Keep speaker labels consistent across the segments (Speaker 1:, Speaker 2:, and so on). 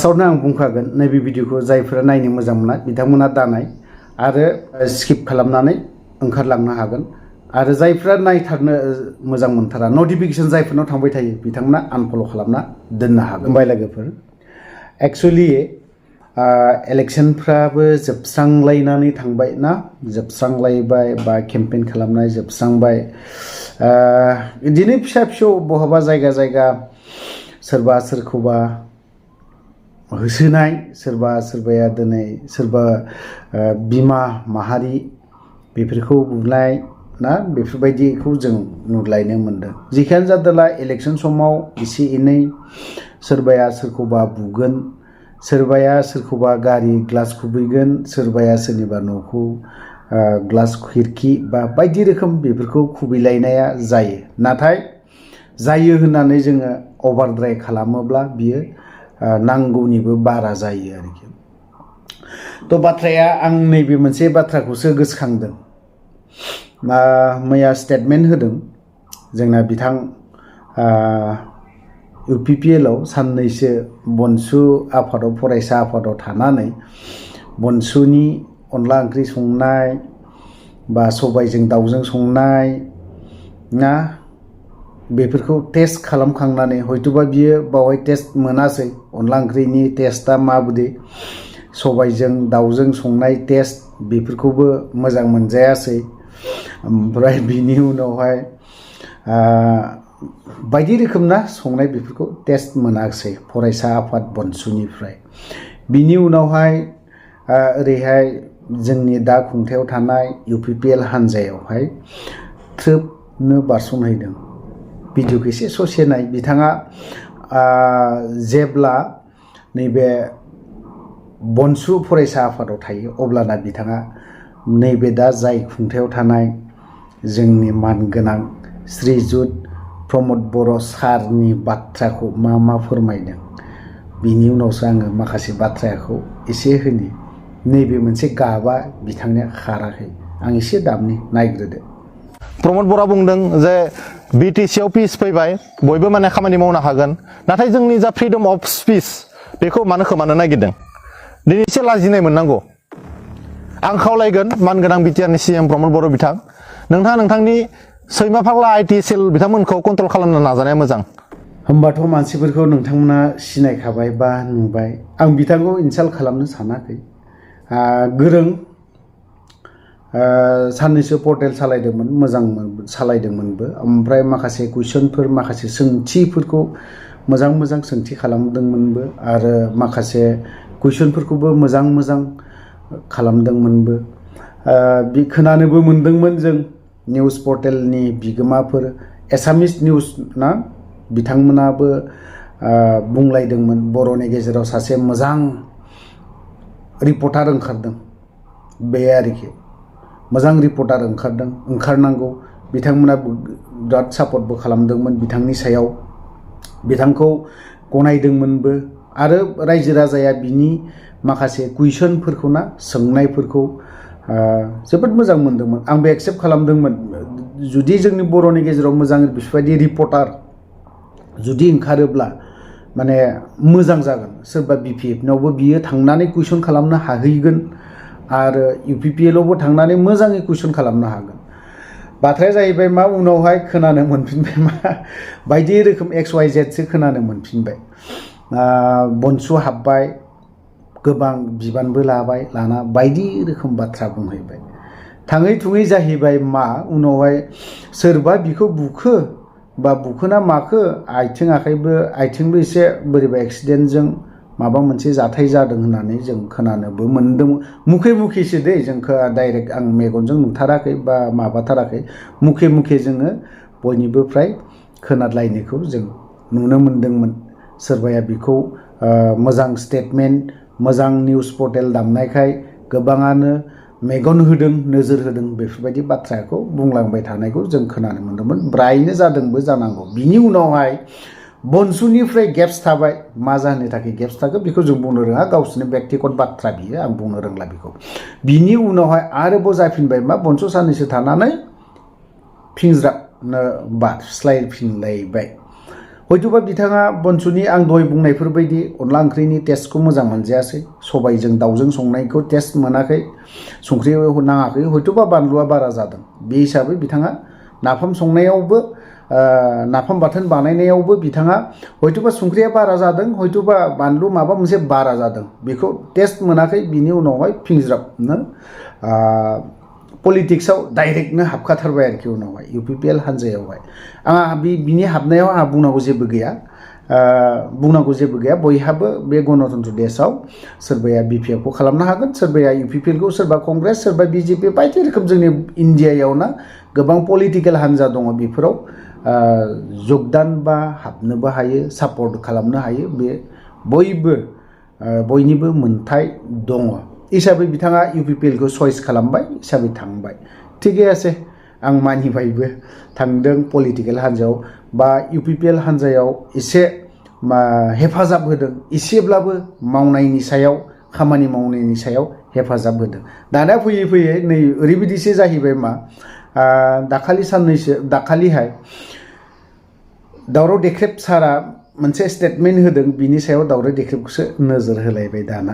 Speaker 1: फार्स्टआवनो आं बुंखागोन नैबे भिडिअखौ जायफोरा नायनो मोजां मोना बिथांमोना दानाय आरो स्किप खालामनानै ओंखारलांनो हागोन आरो जायफोरा नायथारनो मोजां मोनथारा नटिफिकेसन जायफोरनाव थांबाय थायो बिथांमोना आनफल' खालामना दोननो हागोन बाय लोगोफोर एक्चुअलि इलेक्शनफ्राबो जोबस्रांलायनानै थांबाय ना जोबस्रांलायबाय बा केम्पेइन खालामनाय जोबस्रांबाय बिदिनो फिसा फिसौ बहाबा जायगा जायगा सोरबा सोरखौबा होसोनाय सोरबाया दिनै सोरबा बिमा माहारि बेफोरखौ बुनाय ना बेफोरबायदिखौ जों नुलायनो मोनदों जिखियानो जादोला इलेक्शन समाव एसे एनै सोरबाया सोरखौबा बुगोन सोरबाया सोरखौबा गारि ग्लास खुबैगोन सोरबाया सोरनिबा न'खौ ग्लास खिरखि बा बायदि रोखोम बेफोरखौ खुबैलायनाया जायो नाथाय जायो होननानै जोङो अभारद्राय खालामोब्ला बियो नांगौनिबो बारा जायो आरोखि थ' बाथ्राया आं नैबे मोनसे बाथ्राखौसो गोसोखांदों मैया स्टेटमेन्ट होदों जोंना बिथां UPPL आव साननैसो बनसु आफादाव फरायसा आफादाव थानानै बनसुनि अनला ओंख्रि संनाय बा सबायजों दाउजों संनाय ना बेफोरखौ टेस्ट खालामखांनानै हयतोबा बियो बावहाय टेस्ट मोनासै अनला ओंख्रिनि टेस्टआ माबायदि सबायजों दाउजों संनाय टेस्ट बेफोरखौबो मोजां मोनजायासै ओमफ्राय बिनि उनावहाय बायदि रोखोम ना संनाय बेफोरखौ टेस्ट मोनासै फरायसा आफाद बनसुनिफ्राय बिनि उनावहाय ओरैहाय जोंनि दा खुंथायाव थानाय UPPL हानजायावहाय थ्रोबनो बारसनहैदों भिडिअखौ एसे ससे नाय बिथाङा जेब्ला नैबे बनसु फरायसा आफादाव थायो अब्लाना बिथाङा नैबे दा जाय खुंथायाव थानाय जोंनि मानगोनां श्रीजुत प्रमद बर' सारनि बाथ्राखौ मा फोरमायदों बिनि उनावसो आङो माखासे बाथ्राखौ एसे होनि नैबे मोनसे गाबा बिथांनिया खाराखै आं एसे दामनि नायग्रोदो
Speaker 2: प्रमद बर'आ बुंदों जे BTC आव पिस फैबाय बयबो माने खामानि मावनो हागोन नाथाय जोंनि जा फ्रीडम अफ स्पिच बेखौ मानो खोमानो नागिरदों दिनै एसे लाजिनाय मोननांगौ आं खावलायगोन मानगोनां बिटिआरनि CM प्रमद बर' बिथां नोंथाङा नोंथांनि सैमा फाग्ला IT सेल बिथांमोनखौ कन्ट्रल खालामनो नाजानाया मोजां
Speaker 1: होमबाथ' मानसिफोरखौ नोंथांमोना सिनायखाबाय बा नुबाय आं बिथांखौ इनसाल्ट खालामनो सानाखै गोरों साननैसो पर्टेल सालायदोंमोन मोजां सालायदोंमोनबो ओमफ्राय माखासे कुइसनफोर माखासे सोंथिफोरखौ मोजां सोंथि खालामदोंमोनबो आरो माखासे कुइसनफोरखौबो मोजां खालामदोंमोनबो खोनानोबो मोनदोंमोन जों निउज पर्टेलनि बिगोमाफोर एसामिस निउज ना बिथांमोनाबो बुंलायदोंमोन बर'नि गेजेराव सासे मोजां रिपर्टार ओंखारदों बे आरोखि मोजां रिपर्टार ओंखारनांगौ बिथांमोना बिराद सापर्टबो खालामदोंमोन बिथांनि सायाव बिथांखौ गनायदोंमोनबो आरो रायजो राजाया बिनि माखासे कुइसनफोरखौ ना सोंनायफोरखौ जोबोद मोजां मोनदोंमोन आंबो एक्सेप्ट खालामदोंमोन जुदि जोंनि बर'नि गेजेराव मोजां बेफोरबायदि रिपर्टार जुदि ओंखारोब्ला माने मोजां जागोन सोरबा BPF-नावबो बियो थांनानै कुइसन खालामनो हाहैगोन आरो UPPL आवबो थांनानै मोजाङै कुइसन खालामनो हागोन बाथ्राया जाहैबाय मा उनावहाय खोनानो मोनफिनबाय मा बायदि रोखोम XYZ सो खोनानो मोनफिनबाय बनसु हाबबाय गोबां बिबानबो लाना बायदि रोखोम बाथ्रा बुंहैबाय थाङै थुङै जाहैबाय मा उनावहाय सोरबा बिखौ बुखो बा बुखोना माखो आथिंबो एसे बोरैबा एक्सिडेन्टजों माबा मोनसे जाथाय जादों होननानै जों खोनानोबो मोनदों मुखेसो दै जों डाइरेक्ट आं मेगनजों नुथाराखै बा माबाथाराखै मुखे जोङो बयनिबो फ्राय खोनालायनायखौ जों नुनो मोनदोंमोन सोरबाया बिखौ मोजां स्टेटमेन्ट मोजां निउज पर्टेल दामनायखाय गोबाङानो मेगन होदों नोजोर होदों बेफोरबायदि बाथ्राखौ बुंलांबाय थानायखौ जों खोनानो मोनदोंमोन ब्रायनो जादोंबो जानांगौ बिनि उनावहाय बनसुनिफ्राय गेप्स थाबाय मा जाहोननि थाखाय गेप्स थाखो बेखौ जों बुंनो रोङा गावसोरनि व्यक्तिगत बाथ्रा बियो आं बुंनो रोंला बेखौ बिनि उनावहाय आरोबाव जाफिनबाय मा बनसु साननैसो थानानै फिनज्राबनो बारस्लायफिनलायबाय हयथ'बा बिथाङा बनसुनि आं दहाय बुंनायफोर बायदि अनला ओंख्रिनि टेस्टखौ मोजां मोनजायासै, सबायजों दाउजों संनायखौ टेस्ट मोनाखै, संख्रि नाङाखै, हयथ'बा बानलुआ बारा जादों। बे हिसाबै बिथाङा नाफाम संनायावबो नाफाम बाथोन बानायनायावबो बिथाङा हयथ'बा संख्रिया बारा जादों, हयथ'बा बानलु माबा मोनसे बारा जादों, बेखौ टेस्ट मोनाखै। बिनि उनावहाय फिंज्राबनो पलिटिक्सआव डाइरेक्टनो हाबखाथारबाय आरोखि उनावहाय UPPL हान्जायावहाय। आंहा बिनि हाबनायाव आंहा बुंनांगौ जेबो गैया। बयहाबो बे गणतन्त्र देशआव सोरबाया BPF खौ खालामनो हागोन, सोरबाया UPPL खौ, सोरबा कंग्रेस, सोरबा BJP, बायदि रोखोम जोंनि इन्डियायावनो गोबां पलिटिकेल हान्जा दङ, बेफोराव जगदान बा हाबनोबो हायो, सापर्ट खालामनो हायो। बे बयनिबो मोन्थाय दङ हिसाबै बिथाङा UPPL खौ चइस खालामबाय हिसाबै थांबाय। थिगै আছে, आं मानिबायबो, थांदों पलिटिकेल हान्जायाव बा UPPL हान्जायाव एसे हेफाजाब होदों, एसेब्लाबो खामानि मावनायनि सायाव हेफाजाब होदों। दाना फैयै फैयै नै ओरैबायदिसो जाहैबाय दाखालिहाय दावराव देख्रेब सारा मोनसे स्टेटमेन्ट होदों, बिनि सायाव दावराव देख्रेबखौसो नोजोर होलायबाय दाना।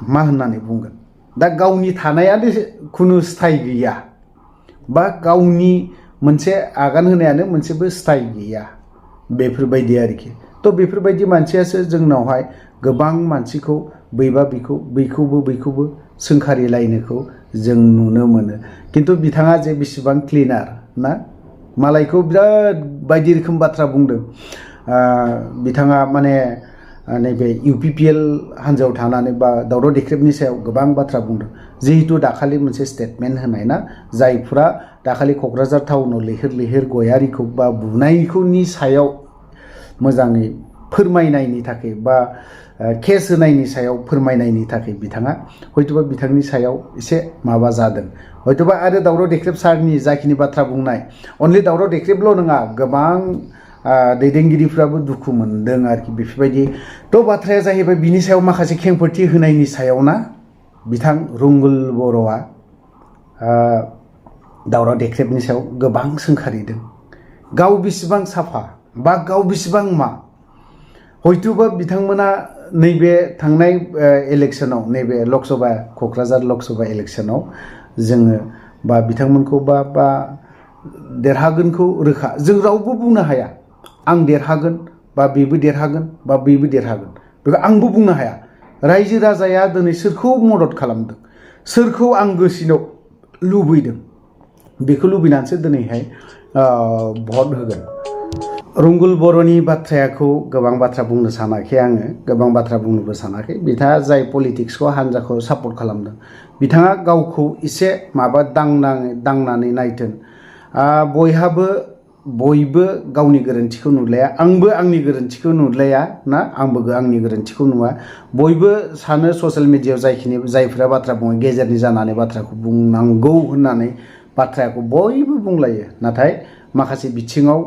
Speaker 1: मा होननानै बुंगोन, दा गावनि थानायानो खुनु स्थाय गैया बा गावनि मोनसे आगान होनायानो मोनसेबो स्थाय गैया, बेफोरबायदि आरोखि। थ' बेफोरबायदि मानसियासो जोंनावहाय गोबां मानसिखौ बैखौबो सोंखारिलायनायखौ जों नुनो मोनो। खिन्थु बिथाङा जे बेसेबां क्लिनार ना, मालायखौ बिराद बायदि रोखोम बाथ्रा बुंदों। बिथाङा माने नैबे UPPL हान्जायाव थानानै बा दावराव देख्रेबनि सायाव गोबां बाथ्रा बुंदों। जिहेतु दाखालि मोनसे स्टेटमेन्ट होनाय ना, जायफ्रा दाखालि क'क्राझार टाउनाव लैहोर गयारिखौ बा बुनायखौनि सायाव मोजाङै फोरमायनायनि थाखाय बा केस होनायनि सायाव फोरमायनायनि थाखाय बिथाङा हयथ'बा बिथांनि सायाव एसे माबा जादों। हयथ'बा आरो दावराव देख्रेब सारनि जाखिनि बाथ्रा बुंनाय, अनलि दावराव देख्रेबल' नङा, गोबां दैदेनगिरिफ्राबो दुखु मोनदों आरोखि बेफोरबायदि। थ' बाथ्राया जाहैबाय बिनि सायाव माखासे खेंफोरथि होनायनि सायाव ना, बिथां रुंगुल बर'आ दावराव देख्रेबनि सायाव गोबां सोंखारिदों। गाव बेसेबां साफा बा गाव बेसेबां हयथ'बा बिथांमोना नैबे थांनाय इलेक्सनाव, नैबे क'क्राझार लकसभा इलेक्सनाव जोङो बा बिथांमोनखौ बा देरहागोनखौ रोखा जों रावबो बुंनो हाया। आं देरहागोन बा बेबो देरहागोन बा बेबो देरहागोन, बेखौ आंबो बुंनो हाया। रायजो राजाया दिनै सोरखौ मदद खालामदों, सोरखौ आंगोसिनाव लुबैदों, बेखौ लुबैनानैसो दिनैहाय भट होगोन। रुंगुल बर'नि बाथ्राखौ गोबां बाथ्रा बुंनो सानाखै आङो, गोबां बाथ्रा बुंनोबो सानाखै। बिथाङा जाय पलिटिक्सखौ हान्जाखौ सापर्ट खालामदों, बिथाङा गावखौ एसे दांनानै नायथों। बयबो गावनि गोरोन्थिखौ नुलाया, आंबो आंनि गोरोन्थिखौ नुलाया ना, आंबो आंनि गोरोन्थिखौ नुवा। बयबो सानो ससियेल मिडियायाव जायफ्रा बाथ्रा बुङो, गेजेरनि जानानै बाथ्राखौ बुंनांगौ होननानै बाथ्राखौ बयबो बुंलायो। नाथाय माखासे बिथिङाव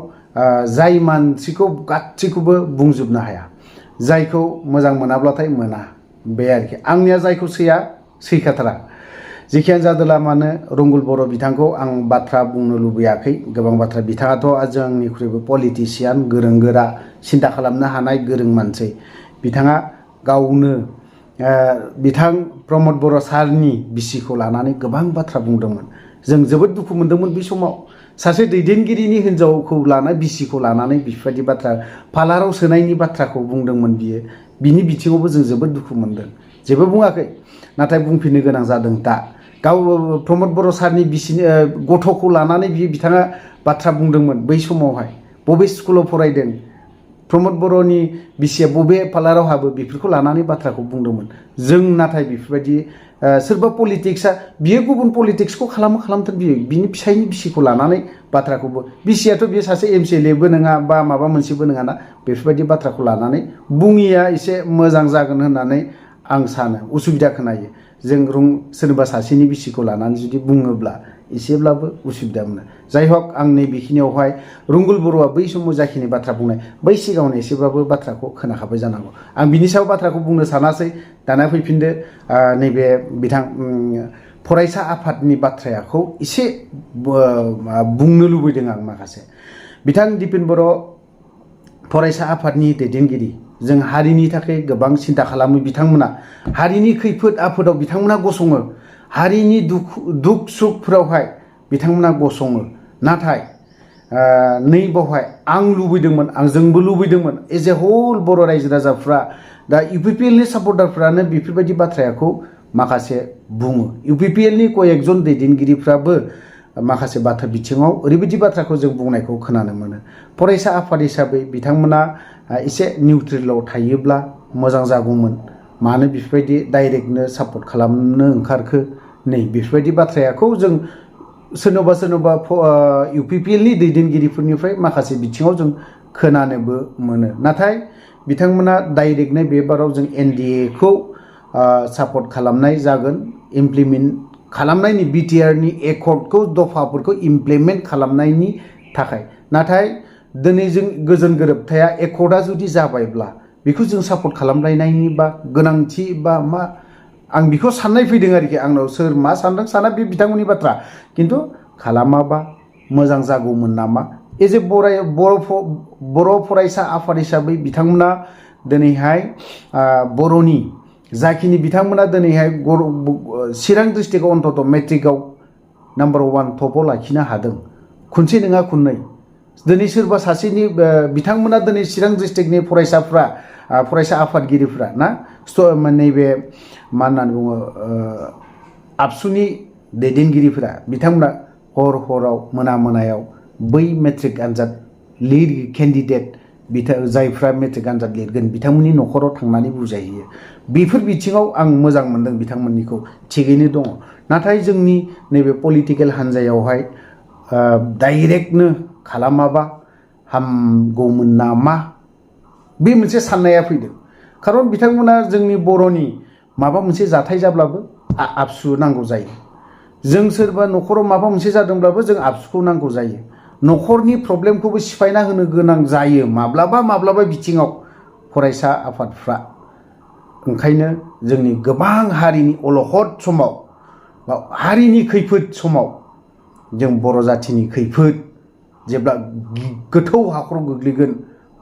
Speaker 1: जाय मानसिखौ गासैखौबो बुंजोबनो हाया, जायखौ मोजां मोनाब्लाथाय मोना, बे आरोखि। आंनिया जायखौ सैखाथारा। जेखियानो जादोला मानो रुंगुल बर' बिथांखौ आं बाथ्रा बुंनो लुबैयाखै, गोबां बाथ्रा। बिथाङाथ' जोंनिख्रुइबो पलिटिसियान, गोरों गोरा, सिन्था खालामनो हानाय गोरों मानसि। बिथाङा गावनो बिथां प्रमद बर' सारनि बिसिखौ लानानै गोबां बाथ्रा बुंदोंमोन। जों जोबोद दुखु मोनदोंमोन बे समाव। सासे दैदेनगिरिनि हिन्जावखौ बिसिखौ लानानै बेफोरबायदि बाथ्रा पार्लाराव सोनायनि बाथ्राखौ बुंदोंमोन बियो। बिनि बिथिङावबो जों जोबोद दुखु मोनदों। जेबो बुङाखै, नाथाय बुंफिननो गोनां जादों दा। गाव प्रमद बर' सारनि बिसिनि गथ'खौ लानानै बिथाङा बाथ्रा बुंदोंमोन बै समावहाय। बबे स्कुलाव फरायदों, प्रमद बर'नि बिसिया बबे पार्लाराव हाबो, बेफोरखौ लानानै बाथ्राखौ बुंदोंमोन। जों नाथाय बेफोरबायदि सोरबा पलिटिक्सआ बियो गुबुन पलिटिक्सखौ खालामथों, बिनि फिसायनि बिसिखौ लानानै बाथ्राखौबो, बिसियाथ' बियो सासे MCLA बो नङा बा माबा मोनसेबो नङा ना, बेफोरबायदि बाथ्राखौ लानानै बुङिया एसे मोजां जागोन होननानै आं सानो। उसुबिदा खोनायो जों सोरबा सासेनि बिसिखौ लानानै जुदि बुङोब्ला एसेब्लाबो उसुबिदा मोनो। जाय हक, आं नैबेखिनियावहाय रुंगुल बर'आ बै समाव जाखिनि बाथ्रा बुंनाय, बै सिगाङावनो एसेब्लाबो बाथ्राखौ खोनाखाबाय जानांगौ। आं बिनि सायाव बाथ्राखौ बुंनो सानासै। दाना फैफिनदो नैबे बिथां फरायसा आफादनि बाथ्राखौ एसे बुंनो लुबैदों आं माखासे। बिथां दिपेन बर' फरायसा आफादनि दैदेनगिरि जों हारिनि थाखाय गोबां सिन्था खालामो बिथांमोना हारिनि खैफोद आफोदाव बिथांमोना गसङो हारिनि दुख सुखफोरावहाय बिथांमोना गसङो नाथाय नै बावहाय आं लुबैदोंमोन जोंबो लुबैदोंमोन एज ए होल बर' रायजो राजाफ्रा दा इउपिपिएलनि सापर्टारफ्रानो बेफोरबायदि बाथ्राखौ माखासे बुङो इउपिपिएलनि कयेकजन दैदेनगिरिफ्राबो माखासे बाथ्रा बिथिङाव ओरैबायदि बाथ्राखौ जों बुंनायखौ खोनानो मोनो फरायसा आफाद हिसाबै बिथांमोना एसे निउट्रेलाव थायोब्ला मोजां जागौमोन मानो बेफोरबायदि डाइरेक्टनो सापर्ट खालामनो ओंखारखो नै बेफोरबायदि बाथ्राखौ जों सोरनोबा इउपिपिएलनि दैदेनगिरिफोरनिफ्राय माखासे बिथिङाव जों खोनानोबो मोनो नाथाय बिथांमोना डाइरेक्टनो बे बाराव जों एनडिएखौ सापर्ट खालामनाय जागोन इमप्लिमेन्ट खालामनायनि बिटिआरनि एकर्डखौ दफाफोरखौ इमप्लिमेन्ट खालामनायनि थाखाय नाथाय दिनै जों गोजोन गोरोबथाया एकर्डा जुदि जाबायब्ला बेखौ जों सापर्ट खालामलायनायनि बा गोनांथि बा मा आं बेखौ साननाय फैदों आरोखि आंनाव सोर मा सानदों साना बे बिथांमोननि बाथ्रा खिन्थु खालामाबा मोजां जागौमोन नामा एज ए बर' फरायसा आफाद हिसाबै बिथांमोना दिनैहाय बर'नि जाखिनि बिथांमोना दिनैहाय चिरां डिस्ट्रिक्टआव अन्तत मेट्रिकआव नाम्बार 1 टपआव लाखिनो हादों खनसे नङा खननै दिनै सोरबा सासेनि बिथांमोना दिनै चिरां डिस्ट्रिक्टनि फरायसा आफादगिरिफ्रा ना नैबे मा होननानै बुङो आबसुनि दैदेनगिरिफोरा बिथांमोना हराव मोनायाव बै मेट्रिक आनजाद केन्डिडेट जायफ्रा मेट्रिक आनजाद लिरगोन बिथांमोननि न'खराव थांनानै बुजायहैयो बेफोर बिथिङाव आं मोजां मोनदों बिथांमोननिखौ थिगैनो दङ नाथाय जोंनि नैबे पलिटिकेल हान्जायावहाय डाइरेक्टनो खालामाबा हामगौमोन नामा बे मोनसे साननाया फैदों खारन बिथांमोना जोंनि बर'नि माबा मोनसे जाथाय जाब्लाबो आबसु नांगौ जायो जों सोरबा न'खराव माबा मोनसे जादोंब्लाबो जों आबसुखौ नांगौ जायो न'खरनि प्रब्लेमखौबो सिफायना होनो गोनां जायो माब्लाबा बिथिङाव फरायसा आफादफ्रा ओंखायनो जोंनि गोबां हारिनि अलखद समाव बा हारिनि खैफोद समाव जों बर' जाथिनि खैफोद जेब्ला गोथौ हाखराव गोग्लैगोन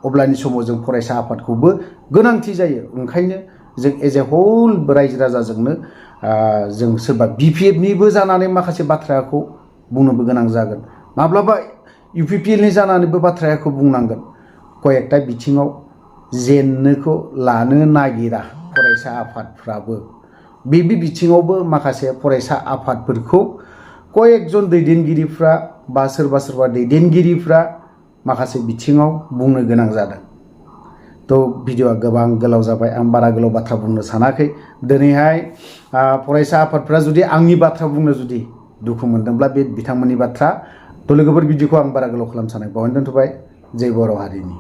Speaker 1: अब्लानि समाव जों फरायसा आफादखौबो गोनांथि जायो ओंखायनो जों एज ए होल रायजो राजाजोंनो जों सोरबा बिपिएफनिबो जानानै माखासे बाथ्राखौ बुंनोबो गोनां जागोन माब्लाबा इउपिपिएलनि जानानैबो बाथ्राखौ बुंनांगोन कयेकटा बिथिङाव जेननोखौ लानो नागिरा फरायसा आफादफ्राबो बे बिथिङावबो माखासे फरायसा आफादफोरखौ कयेकजन दैदेनगिरिफ्रा बा सोरबा दैदेनगिरिफ्रा माखासे बिथिङाव बुंनो गोनां जादों थ' भिडिअआ गोबां गोलाव जाबाय आं बारा गोलाव बाथ्रा बुंनो सानाखै दिनैहाय फरायसा आफादफ्रा जुदि आंनि बाथ्रा बुंनो जुदि दुखु मोनदोंब्ला बे बिथांमोननि बाथ्रा थ' लोगोफोर भिडिअखौ आं बारा गोलाव खालामनो सानाखै बावनो दोनथ'बाय जय बर' हारिनि